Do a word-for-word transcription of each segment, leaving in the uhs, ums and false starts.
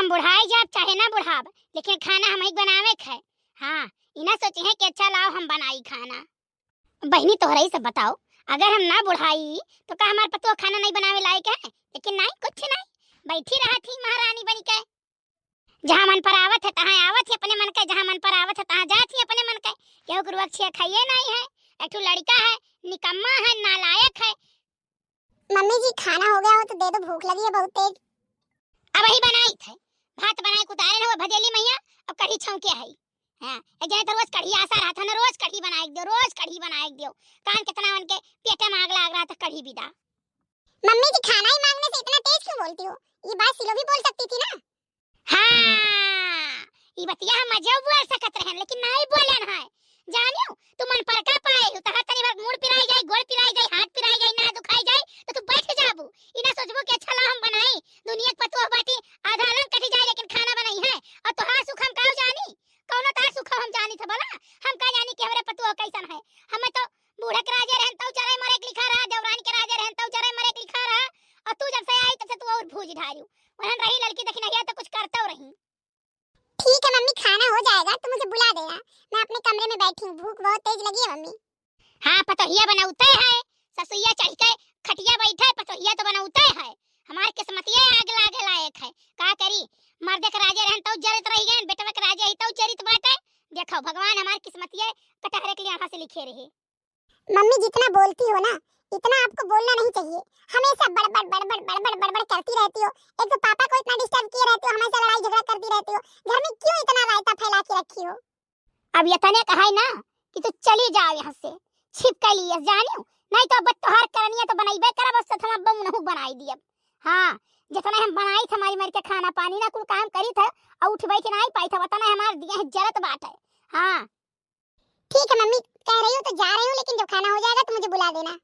बुढ़ाई जाब चाहे ना बुढ़ाब, लेकिन खाना हमही बनावे के है। हाँ, ई ना सोचिहैं कि अच्छा लाओ हम बनाई खाना। बहिनी, तोहरही सब बताओ, अगर हम ना बुढ़ाई तो का हमार पतोह खाना नहीं बनावे लायक है? लेकिन नहीं, कुछ नहीं, बैठी रहत ही महारानी बनी के। जहाँ मन पर आवत है तहाँ आवत ही अपने मन के, जहाँ मन पर आवत है तहाँ जात ही अपने मन के। केहू के रुआ के छिया खाइए नहीं है। एक ठो लड़का है, निकम्मा है, नालायक है। मम्मी जी, खाना हो गया हो तो दे दो, भूख लगी है बहुत तेज। अबही बनाई थे, भात बनाए के उतारे न हो भदेली मैया, अब कढ़ी छौंके है। हाँ, एक जने तो रोज कढ़ी आसा रहत है ना, रोज कढ़ी बनाए के दियो, रोज कढ़ी बनाए के दियो। कान कितना उनके पेटे में आग लाग रहत है कढ़ी बिदा। मम्मी जी, खाना ही मांगने से इतना तेज क्यों बोलती हो? ये बात सिलो भी बोल सकती थी ना। हाँ, ई बतिया हम अजो बोल सकत रहन, लेकिन नहीं बोलन है। जानियो, तू मन पर का पाए हो, तहार तनी भर मुड़ पिराई जाए, गोड़ पिराई जाए, हाथ पिराई जाए, ना दुखाई जाए, तो तू बैठ जाबू। ई ना सोचबू कि अच्छा ला हम बनाई, दुनिया के पतोह बाटी, आधा अलंग कटी जाए, लेकिन खाना बनाई है। और तोहार सुख हम का जानी? कौनो तोहार सुख हम जानी थे बोला? हम का जानी कि हमरे पतोह कैसन है? हमें तो बूढ़ा के राजे रहन तौ चरे मरे के लिखा रहा, देवरानी के राजे रहन तौ चरे मरे के लिखा रहा। और तू जब से आई तब से तू और भूज ढारू। वहन रही लड़की दखिनहिया तो कुछ करतौ रही। ठीक है मम्मी, खाना हो जाएगा, तुम मुझे बुला देना, मैं अपने कमरे में बैठी हूँ, भूख बहुत तेज लगी है मम्मी। हाँ, पतोहिया बनौते है, ससुइया चढ़ के खटिया बैठे, पतोहिया तो बनौते है। हमार किस्मतिया आग लागे लायक है, का करी? मर्दे के राजे रहन तौ जरित रह गए, बेटवा के राजे ही तौ जरित बाटे। देखो भगवान हमार किस्मतिया कटहरे के लिए यहाँ से लिखे रहे। मम्मी, जितना बोलती हो ना, इतना आपको बोलना नहीं चाहिए। हमेशा बड़बड़ बड़बड़ बड़बड़ बड़बड़ करती रहती हो। एक तो पापा को इतना डिस्टर्ब किए रहती हो, हमेशा लड़ाई झगड़ा करती रहती हो। घर में क्यों इतना रायता फैला के रखी हो? अब इतने कहा है ना कि तू चली जाओ यहाँ से, छिप कर लिए जानियो, नहीं तो अब तोहार करनिया तो बनाइबे करब, उससे हम अब उनहु बनाई दियब। हाँ, जितने हम बनाई थे मारी मारी के खाना पानी ना कुल काम करी थे, और उठ बैठ नहीं पाई थे, उतना हमार दिए हैं जरत बाटे। हाँ, ठीक है मम्मी, कह रही हूँ तो जा रही हूँ, लेकिन जब खाना हो जाएगा तो मुझे बुला देना।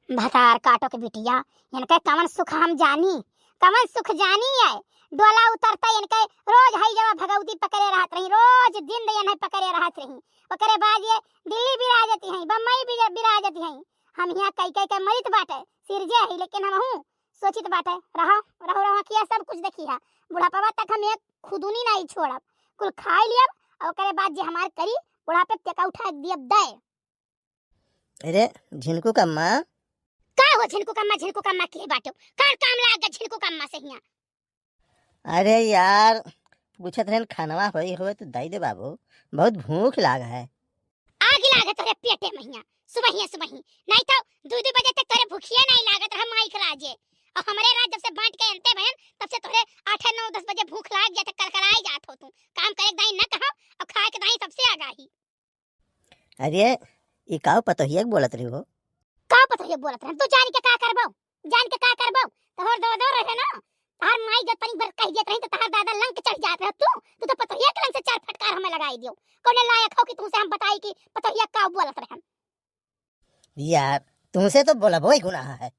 भतार काटो के बिटिया, इनके कवन सुख हम जानी, कवन सुख जानी है। डोला उतरता इनके रोज हई जवा भगवती पकड़े रहत रही, रोज दिन दे इन्हें पकड़े रहत रही। ओकरे बाद ये दिल्ली बिराजती हैं, बम्बई बिरा-, बिराजती हैं। हम यहाँ कई कई के मरित बाटे, सिरजे है, लेकिन हम हूँ सोचित बाटे, रहो, रहो, रहो, किया सब कुछ देखी है। बुढ़ापा तक हम एक खुदुनी नहीं छोड़ब, कुल खाई लियब, और ओकरे बाद जे हमार करी, बुढ़ापे तेका उठा दियब दे। अरे, झिनकू कम्मा। का हो झिनकू कम्मा, झिनकू कम्मा किहे बाटो? का काम लाग गया झिनकू कम्मा से हियां? अरे यार, पूछत रहन खानवा होई होए तो दई दे बाबू, बहुत भूख लाग है। आग लाग है तोरे पेटे में हियां, सुबहिया सुबही, नहीं तो दू दू बजे तक तोरे भूखिया नहीं लागत रहा माई के राजे। और हमरे राज जब से बांट के अंते बहन, तब से तोरे आठ नौ दस बजे भूख लाग जात, कलकलाए जात हो तू। काम करे के दाई न कहो और खाए के दाई सबसे आगाही। अरे, ई काऊ पतोहिया के बोलत रही हो? काऊ पतोहिया बोलत रहे? तू जान के का करबो? जान के का करबो? तोहर दो दो रहे ना, तहार माई जब तनी भर कह देत रही तो तहार दादा लंक चढ़ जात रहे। तू, तू तो पतोहिया के लंक से चार फटकार हमें लगाई दियो। कौने लायक हो कि तुमसे हम बताई कि पतोहिया काऊ बोलत रहे? यार, तुमसे तो बोलबो ही गुनाह है।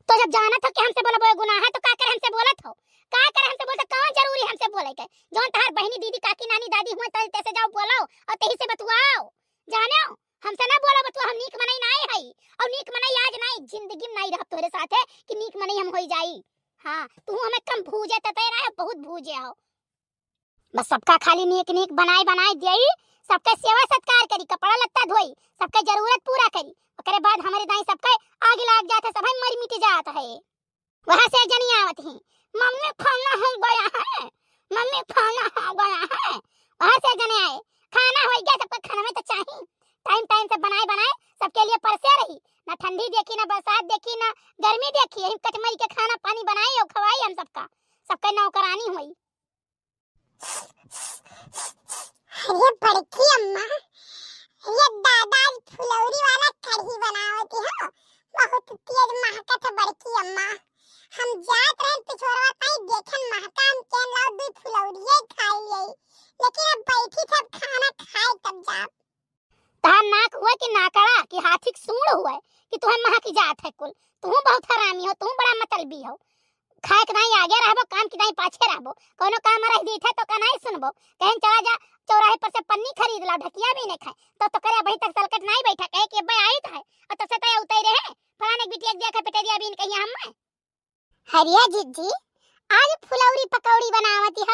तो जब जानत हो कि हमसे बोलबो गुनाह है, तो का करे हमसे बोलत हो? का करे हमसे बोलत हो? कौन जरूरी हमसे बोले के? जौन तहार बहिनी, दीदी, काकी, नानी, दादी हुए, तैसे जाओ बोलो और तही से बतुआओ। जानो, हमसे ना बोलो बतुआ, हम नीक मनई नाई हई। और नीक मनई आज नाई, जिंदगी में नाई रहब तोहरे साथे कि नीक मनई हम होई जाई। हाँ, तू हमें कम भूजे तते रहे, बहुत भूजे हो। बस सबका खाली नीक नीक बनाए बनाए देई, सबके सेवा सत्कार करी, कपड़ा लत्ता धोई, सबके जरूरत पूरा करी। ओकरे बाद हमरे दाई सबके आग लाग जात है, सभे मर मिट जात है। वहाँ से जनी आवत ही, "मम्मी खाना हो गया है, मम्मी खाना हो गया है।" वहाँ से जने आए, "खाना हो गया, सबके खाना में तो चाहिए।" टाइम टाइम से बनाए बनाए सबके लिए परसे रही, ना ठंडी देखी, ना बरसात देखी, ना गर्मी देखी, यही कटमरी के खाना पानी बनाई और खवाई हम सबका, सबके नौकरानी हुई। अरे बड़की अम्मा, ये दादा आज फुलौरी वाला कढ़ी बनावत हो, बहुत तेज महकत है बड़की अम्मा। हम जात रहन पिछोरवा ताई देखन महका हम केन लाओ दू फुलौरिये खाई लेई, लेकिन अब बैठी थे अब खाना खाए तब जाब। तहार नाक हुए कि नाकड़ा कि हाथी के सूंड हुए कि तुहे महकी जात है कुल। तू बहुत हरामी हो, तू बड़ा मतलबी हो। खाए के दाई आगे रहबो, काम के दाई पाछे रहबो। कौनो काम रह दी थे तो का नहीं सुनबो। कहीं चला जा चौराहे पर से पन्नी खरीद ला, ढकिया भी नहीं खाए। तो, तो करे अबही तक सलकट नहीं बैठा, कहे कि अब्बे आई तो है। और तब से तय उतई रहे, फलाने की बिटिया के देखा पिटेरिया भी नहीं कहिया हम। हरिया जिज्जी, आज फुलौरी पकौड़ी बनावती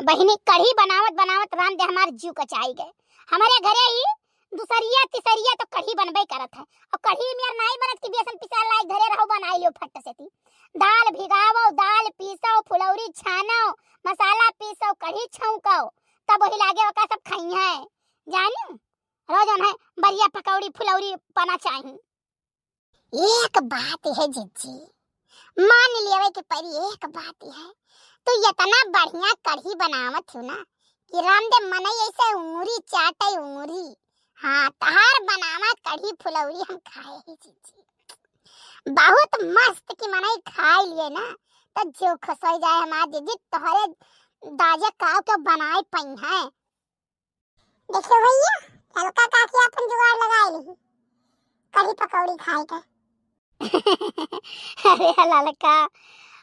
बहिनी, कढ़ी बनावत बनावत राम दे हमार जीव कचाई गए। हमरे घरे ही दूसरिया तीसरिया तो कढ़ी बनबे करत है, और कढ़ी मेर नाई बनत कि बेसन पिसा लाई घरे रहो, बनाई लियो फट से ती। दाल भिगावो, दाल पीसो, फुलौरी छानो, मसाला पीसो, कढ़ी छौंको, तब वही लागे ओका सब खाई है। जानी, रोज उन्हें बरिया पकौड़ी फुलौरी पाना चाही। एक बात है जिज्जी, मान लेवे के परी एक बात है, तू इतना बढ़िया कढ़ी बनावत हो ना कि रामदेव मनई ऐसे उंगरी चाटे उंगरी। हाँ, तहार बनावा कढ़ी फुलौरी हम खाए ही जिज्जी, बहुत मस्त की मनई खाए लिए ना तो जो खुश हो जाए हमार जिज्जी, तोहरे दाजे काव के बनाए पई है। देखियो भैया, ललका काकी अपन जुगाड़ लगाए ली कढ़ी पकौड़ी खाए के। अरे ललका,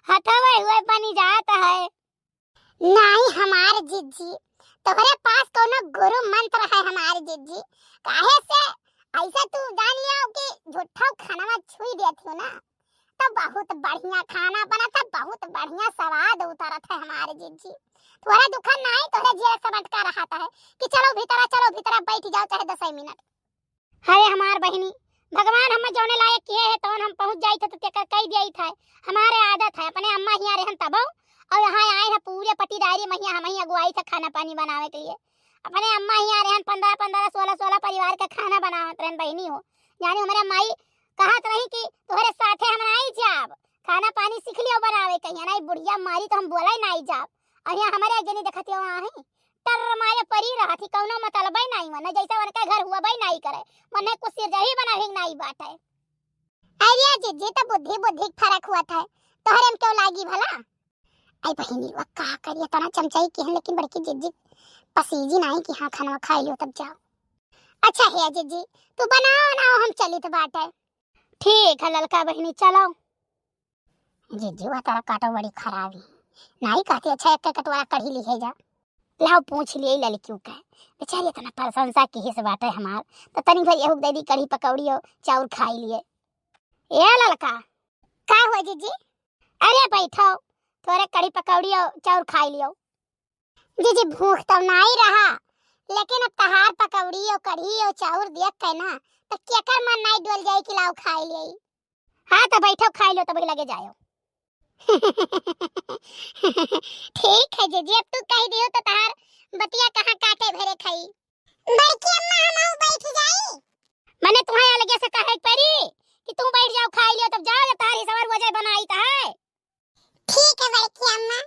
हथवा हुए पानी जात है। नाई हमार जिज्जी, तोहरे पास कोनो गुरु मंत्र है हमार जिज्जी, काहे से ऐसे तू जान लियो कि झूठा खाना में छुई देत हो ना। तो बहुत बढ़िया खाना बनत है, बहुत बढ़िया स्वाद उतरत है हमारे जिज्जी। तोहरा दुखा नाई, तोहरे जिया से भटका रहा है कि चलो भीतरा, चलो भीतरा बैठ जाओ चाहे दस मिनट। अरे हमार बहिनी, भगवान हमें जौने लायक किए है तौन हम पहुँच जाइत है तो तेकर कई दिया था। हमारे आदत है, अपने अम्मा हियाँ रहन तबो और यहाँ आए हैं पूरे पटीदारी महिया हम ही अगुवाई था खाना पानी बनावे के लिए। अपने अम्मा हियाँ रहन पन्द्रह पन्द्रह सोलह सोलह परिवार का खाना बनावत रहन बहिनी हो। जानी हमारे माई कहत रही कि तोहरे साथे हम नाई जाब, खाना पानी सीख लियो बनावे कहिया, नाई बुढ़िया मारी तो हम बोला ही नाई जाब। और यहाँ हमारे एक जनी देखत हो वहाँ है, टर मारे परी रहत ही, कौनो मतलबे नाई हुआ, न जैसे उनका घर हुआ भाई नाई करे, मने कुछ सिरजही बना ही नाई बाटे। अरे जिज्जी तो बुद्धि बुद्धि के फर्क हुआ था, तोहरे में क्यों लागी भला? आई बहिनी, वह का करिए, तना चमचाई की है, लेकिन बड़की जिज्जी पसीजी नाई कि हाँ खाना खा लियो तब जाओ। अच्छा है जिज्जी, तू बनाओ ना, हम चलित बाटे। ठीक है ललका बहिनी, चलो। जिज्जी, वह तारा काटो बड़ी खराब ही। नाई कहती, अच्छा एक कटोरा कढ़ी लिहे जा। लाओ पूछ लिए ललकियों का, बेचारी इतना प्रशंसा की हिस बाटे हमार, तो तनी भर एहू दे दी कढ़ी पकौड़ी और चाउर खाई लिए। ए ललका। का हुआ जिज्जी? अरे बैठो, तोरे कढ़ी पकौड़ी और चाउर खाई लियो। जिज्जी, भूख तो नाई रहा, लेकिन अब तहार पकौड़ी और कढ़ी और चाउर देख के ना, तो केकर मन नाई डोल जाई कि लाओ खाई लिये। हाँ, तो बैठो, खाई लो, तब लगे जायो। ठीक है जिज्जी, अब तू कह दियो तो तहार बतिया कहाँ काटे भरे खाई। बड़की अम्मा, हम आऊ बैठ जाई। मने तुम्हें अलगे से कहे परी कि तू बैठ जाओ, खाई लियो, तब जाओ, जब तहार हिसवर वजह बनाई तो है। ठीक है बड़की अम्मा,